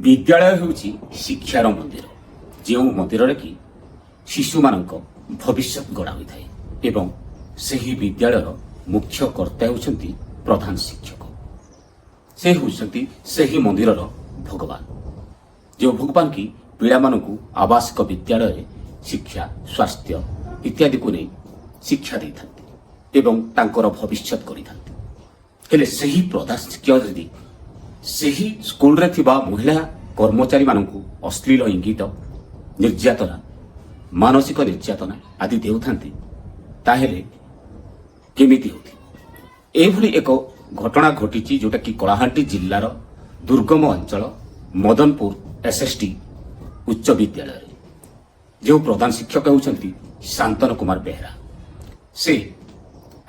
ବିଦ୍ୟାଳୟ ହେଉଛି ଶିକ୍ଷାର ମନ୍ଦିର, ଯେଉଁ ମନ୍ଦିରରେ କି ଶିଶୁମାନଙ୍କ ଭବିଷ୍ୟତ ଗଢ଼ା ହୋଇଥାଏ ଏବଂ ସେହି ବିଦ୍ୟାଳୟର ମୁଖ୍ୟ କର୍ତ୍ତା ହେଉଛନ୍ତି ପ୍ରଧାନ ଶିକ୍ଷକ। ସେ ହେଉଛନ୍ତି ସେହି ମନ୍ଦିରର ଭଗବାନ, ଯେଉଁ ଭଗବାନ କି ପିଲାମାନଙ୍କୁ ଆବାସିକ ବିଦ୍ୟାଳୟରେ ଶିକ୍ଷା, ସ୍ୱାସ୍ଥ୍ୟ ଇତ୍ୟାଦିକୁ ନେଇ ଶିକ୍ଷା ଦେଇଥାନ୍ତି ଏବଂ ତାଙ୍କର ଭବିଷ୍ୟତ କରିଥାନ୍ତି। ହେଲେ ସେହି ପ୍ରଧାନ ଶିକ୍ଷକ ଯଦି ସେହି ସ୍କୁଲରେ ଥିବା ମହିଳା କର୍ମଚାରୀମାନଙ୍କୁ ଅଶ୍ଳୀଳ ଇଙ୍ଗିତ, ନିର୍ଯାତନା, ମାନସିକ ନିର୍ଯାତନା ଆଦି ଦେଉଥାନ୍ତି, ତାହେଲେ କେମିତି ହେଉଥିବ? ଏଭଳି ଏକ ଘଟଣା ଘଟିଛି, ଯେଉଁଟାକି କଳାହାଣ୍ଡି ଜିଲ୍ଲାର ଦୁର୍ଗମ ଅଞ୍ଚଳ ମଦନପୁର ଏସ୍ଏସ୍ଡି ଉଚ୍ଚ ବିଦ୍ୟାଳୟରେ, ଯେଉଁ ପ୍ରଧାନ ଶିକ୍ଷକ ହେଉଛନ୍ତି ଶାନ୍ତନୁ କୁମାର ବେହେରା। ସେ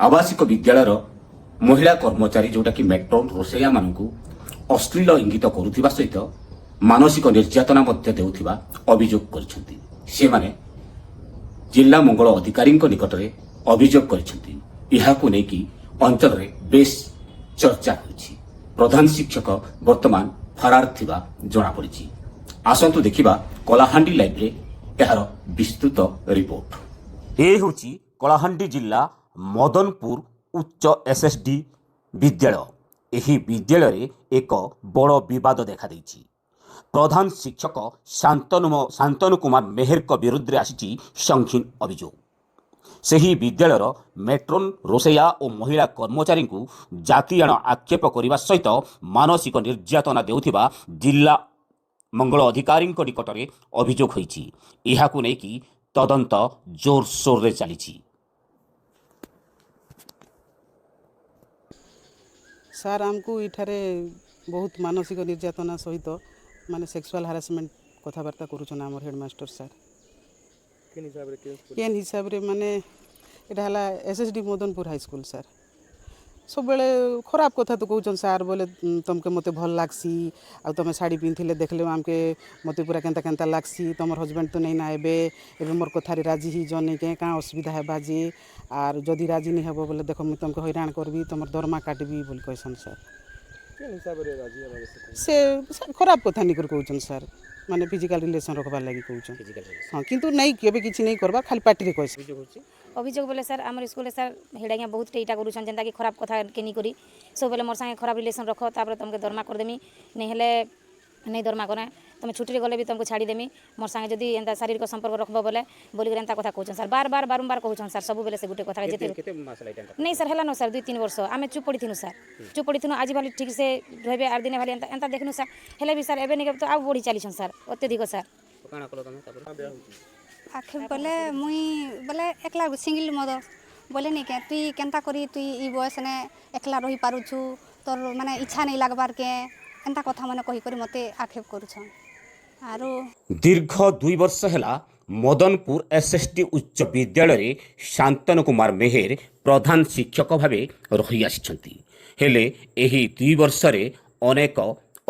ଆବାସିକ ବିଦ୍ୟାଳୟର ମହିଳା କର୍ମଚାରୀ, ଯେଉଁଟାକି ମେଟ୍ରୋନ୍, ରୋଷେଇଆମାନଙ୍କୁ ଅଶ୍ଳୀଳ ଇଙ୍ଗିତ କରୁଥିବା ସହିତ ମାନସିକ ନିର୍ଯାତନା ମଧ୍ୟ ଦେଉଥିବା ଅଭିଯୋଗ କରିଛନ୍ତି। ସେମାନେ ଜିଲ୍ଲା ମଙ୍ଗଳ ଅଧିକାରୀଙ୍କ ନିକଟରେ ଅଭିଯୋଗ କରିଛନ୍ତି। ଏହାକୁ ନେଇକି ଅଞ୍ଚଳରେ ବେଶ ଚର୍ଚ୍ଚା ହେଉଛି। ପ୍ରଧାନ ଶିକ୍ଷକ ବର୍ତ୍ତମାନ ଫରାର ଥିବା ଜଣାପଡ଼ିଛି। ଆସନ୍ତୁ ଦେଖିବା କଳାହାଣ୍ଡି ଲାଇଭରେ ଏହାର ବିସ୍ତୃତ ରିପୋର୍ଟ। ଏ ହେଉଛି କଳାହାଣ୍ଡି ଜିଲ୍ଲା ମଦନପୁର ଉଚ୍ଚ ଏସ୍ଏସ୍ଡି ବିଦ୍ୟାଳୟ। ଏହି ବିଦ୍ୟାଳୟରେ ଏକ ବଡ଼ ବିବାଦ ଦେଖାଦେଇଛି। ପ୍ରଧାନ ଶିକ୍ଷକ ଶାନ୍ତନୁ କୁମାର ମେହେରଙ୍କ ବିରୁଦ୍ଧରେ ଆସିଛି ସଙ୍ଗୀନ ଅଭିଯୋଗ। ସେହି ବିଦ୍ୟାଳୟର ମେଟ୍ରୋନ୍, ରୋଷେଇଆ ଓ ମହିଳା କର୍ମଚାରୀଙ୍କୁ ଜାତିଆଣ ଆକ୍ଷେପ କରିବା ସହିତ ମାନସିକ ନିର୍ଯାତନା ଦେଉଥିବା ଜିଲ୍ଲା ମଙ୍ଗଳ ଅଧିକାରୀଙ୍କ ନିକଟରେ ଅଭିଯୋଗ ହୋଇଛି। ଏହାକୁ ନେଇକି ତଦନ୍ତ ଜୋରସୋରରେ ଚାଲିଛି। ସାର୍, ଆମକୁ ଏଠାରେ ବହୁତ ମାନସିକ ନିର୍ଯାତନା ସହିତ ମାନେ ସେକ୍ସୁଆଲ୍ ହାରାସମେଣ୍ଟ କଥାବାର୍ତ୍ତା କରୁଛନ୍ ଆମର ହେଡ଼ମାଷ୍ଟର ସାର୍। କେନ୍ ହିସାବରେ, କେନ୍? କେନ୍ ହିସାବରେ ମାନେ ଏଇଟା ହେଲା S S D Madanpur high school sir. ସବୁବେଳେ ଖରାପ କଥା ତ କହୁଛନ୍ ସାର୍। ବୋଲେ ତମକେ ମୋତେ ଭଲ୍ ଲାଗ୍ସି, ଆଉ ତମେ ଶାଢ଼ୀ ପିନ୍ଧିଲେ ଦେଖିଲେ ଆମକେ ମୋତେ ପୁରା କେନ୍ତା କେନ୍ତା ଲାଗ୍ସି। ତମର ହଜବେଣ୍ଡ ତ ନେଇ ନା ଏବେ, ଏବେ ମୋର୍ କଥାରେ ରାଜି ହେଇଯ ନେଇ କେଁ, କାଁ ଅସୁବିଧା ହେବା ଯେ? ଆର୍ ଯଦି ରାଜି ନି ହେବ ବୋଲେ ଦେଖ, ମୁଇଁ ତମକେ ହଇରାଣ କରିବି, ତମର ଦରମା କାଟିବି ବୋଲି କହିସନ୍ ସାର୍। କେନ୍ ହିସାବରେ ରାଜି ହେବା ସେ? ସେ ସାର୍ ଖରାପ କଥା ନେଇକରି କହୁଛନ୍ ସାର୍। ମାନେ ଫିଜିକାଲ ରିଲେସନ୍ ରଖବାର୍ ଲାଗି କହୁଛନ୍। ହଁ, କିନ୍ତୁ ନାଇଁ, କେବେ କିଛି ନାଇଁ କରବା, ଖାଲି ପାଟିରେ କହିସନ୍। ଅଭିଯୋଗ ବୋଲେ ସାର୍, ଆମର ସ୍କୁଲରେ ସାର୍ ହେଡ଼ ଆଜ୍ଞା ବହୁତ ଏଇଟା କରୁଛନ୍, ଯେନ୍ତାକି ଖରାପ କଥା କେନି କରି ସବୁବେଲେ ମୋର୍ ସାଙ୍ଗେ ଖରାପ ରିଲେସନ୍ ରଖ, ତାପରେ ତମକେ ଦରମା କରିଦେମି, ନେଇ ହେଲେ ନେଇ ଦରମା କରେ, ତମେ ଛୁଟିରେ ଗଲେ ବି ତମକୁ ଛାଡ଼ିଦେମି, ମୋର୍ ସାଙ୍ଗେ ଯଦି ଏନ୍ତା ଶାରୀରିକ ସମ୍ପର୍କ ରଖବ ବୋଲେ ବୋଲିକରି ଏନ୍ତା କଥା କହୁଛନ୍ ସାର୍। ବାର ବାର ବାରମ୍ବାର କହୁଛନ୍ ସାର୍, ସବୁବେଲେ ସେ ଗୋଟେ କଥା ଯେତେ କେତେ ମାସ ହେଲା ଏଇଟା? ନାଇଁ ସାର୍, ହେଲାନ ସାର୍ 2-3 ବର୍ଷ। ଆମେ ଚୁପ୍ ପଡ଼ିଥିନୁ ସାର୍, ଚୁପ୍ ପଡ଼ିଥିନୁ। ଆଜି ଭାଲି ଠିକ୍ ସେ ରହିବେ, ଆର୍ ଦିନେ ଭାଲି ଏନ୍ତା ଏନ୍ତା ଦେଖନୁ ସାର୍। ହେଲେ ବି ସାର୍, ଏବେ ନିକେ ତ ଆଉ ବଢ଼ି ଚାଲିଛନ୍ ସାର୍, ଅତ୍ୟଧିକ ସାର୍। କାଣା କଲ ତମେ ତାପରେ? ଆକ୍ଷେପ ବୋଲେ ମୁଇଁ ବୋଲେ ଏକଲା ସିଙ୍ଗଲ ମଦର ବୋଲେ ନି କେଁ, ତୁଇ କେନ୍ତା କରି ତୁଇ ଇ ବୟସନେ ଏକଲା ରହିପାରୁଛୁ, ତୋର ମାନେ ଇଚ୍ଛା ନେଇ ଲାଗବାର୍ କେଁ, ଏନ୍ତା କଥା ମାନେ କହିକରି ମୋତେ ଆକ୍ଷେପ କରୁଛନ୍ ଆରୁ ଦୀର୍ଘ 2 ବର୍ଷ ହେଲା ମଦନପୁର ଏସ୍ଏସ୍ଡି ଉଚ୍ଚ ବିଦ୍ୟାଳୟରେ ଶାନ୍ତନୁ କୁମାର ମେହେର ପ୍ରଧାନ ଶିକ୍ଷକ ଭାବେ ରହିଆସିଛନ୍ତି। ହେଲେ ଏହି 2 ବର୍ଷରେ ଅନେକ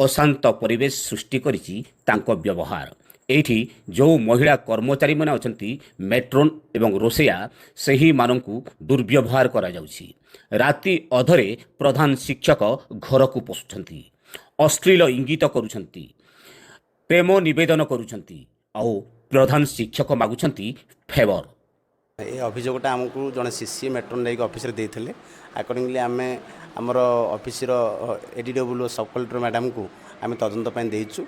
ଅଶାନ୍ତ ପରିବେଶ ସୃଷ୍ଟି କରିଛି ତାଙ୍କ ବ୍ୟବହାର। ଏଇଠି ଯେଉଁ ମହିଳା କର୍ମଚାରୀମାନେ ଅଛନ୍ତି, ମେଟ୍ରୋନ୍ ଏବଂ ରୋଷେଇଆ, ସେହିମାନଙ୍କୁ ଦୁର୍ବ୍ୟବହାର କରାଯାଉଛି। ରାତି ଅଧରେ ପ୍ରଧାନ ଶିକ୍ଷକ ଘରକୁ ପଶୁଛନ୍ତି, ଅଶ୍ଳୀଳ ଇଙ୍ଗିତ କରୁଛନ୍ତି, ପ୍ରେମ ନିବେଦନ କରୁଛନ୍ତି ଆଉ ପ୍ରଧାନ ଶିକ୍ଷକ ମାଗୁଛନ୍ତି ଫେଭର। ଏ ଅଭିଯୋଗଟା ଆମକୁ ଜଣେ ସି ସି ମେଟ୍ରୋନ୍ ନେଇକି ଅଫିସରେ ଦେଇଥିଲେ। ଆକର୍ଡ଼ିଂଲି ଆମେ ଆମର ଅଫିସର ଏଡିଡବ୍ଲ୍ୟୁ ସବ୍ କଲେକ୍ଟର ମ୍ୟାଡ଼ାମକୁ ଆମେ ତଦନ୍ତ ପାଇଁ ଦେଇଛୁ।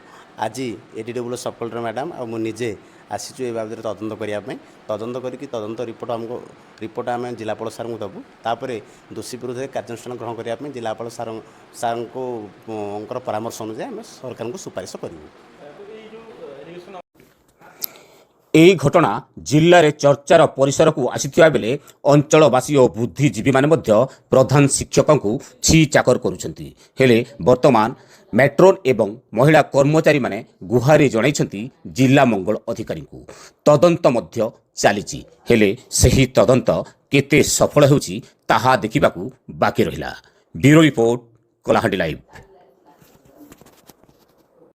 ଆଜି ଏଡିଡବ୍ଲ୍ୟୁ ସବ୍ କଲେକ୍ଟର ମ୍ୟାଡ଼ାମ ଆଉ ମୁଁ ନିଜେ ଆସିଛୁ ଏ ବାବଦରେ ତଦନ୍ତ କରିବା ପାଇଁ। ତଦନ୍ତ କରିକି ତଦନ୍ତ ରିପୋର୍ଟ ଆମକୁ ରିପୋର୍ଟ ଆମେ ଜିଲ୍ଲାପାଳ ସାର୍ଙ୍କୁ ଦେବୁ। ତାପରେ ଦୋଷୀ ବିରୁଦ୍ଧରେ କାର୍ଯ୍ୟାନୁଷ୍ଠାନ ଗ୍ରହଣ କରିବା ପାଇଁ ଜିଲ୍ଲାପାଳ ସାର୍ଙ୍କୁ ଙ୍କର ପରାମର୍ଶ ଅନୁଯାୟୀ ଆମେ ସରକାରଙ୍କୁ ସୁପାରିଶ କରିବୁ। ଏହି ଘଟଣା ଜିଲ୍ଲାରେ ଚର୍ଚ୍ଚାର ପରିସରକୁ ଆସିଥିବା ବେଳେ ଅଞ୍ଚଳବାସୀ ଓ ବୁଦ୍ଧିଜୀବୀମାନେ ମଧ୍ୟ ପ୍ରଧାନ ଶିକ୍ଷକଙ୍କୁ ଛି ଚାକର କରୁଛନ୍ତି। ହେଲେ ବର୍ତ୍ତମାନ ମେଟ୍ରୋନ୍ ଏବଂ ମହିଳା କର୍ମଚାରୀମାନେ ଗୁହାରି ଜଣାଇଛନ୍ତି ଜିଲ୍ଲା ମଙ୍ଗଳ ଅଧିକାରୀଙ୍କୁ। ତଦନ୍ତ ମଧ୍ୟ ଚାଲିଛି। ହେଲେ ସେହି ତଦନ୍ତ କେତେ ସଫଳ ହେଉଛି, ତାହା ଦେଖିବାକୁ ବାକି ରହିଲା। Bureau report, Kalahandi live.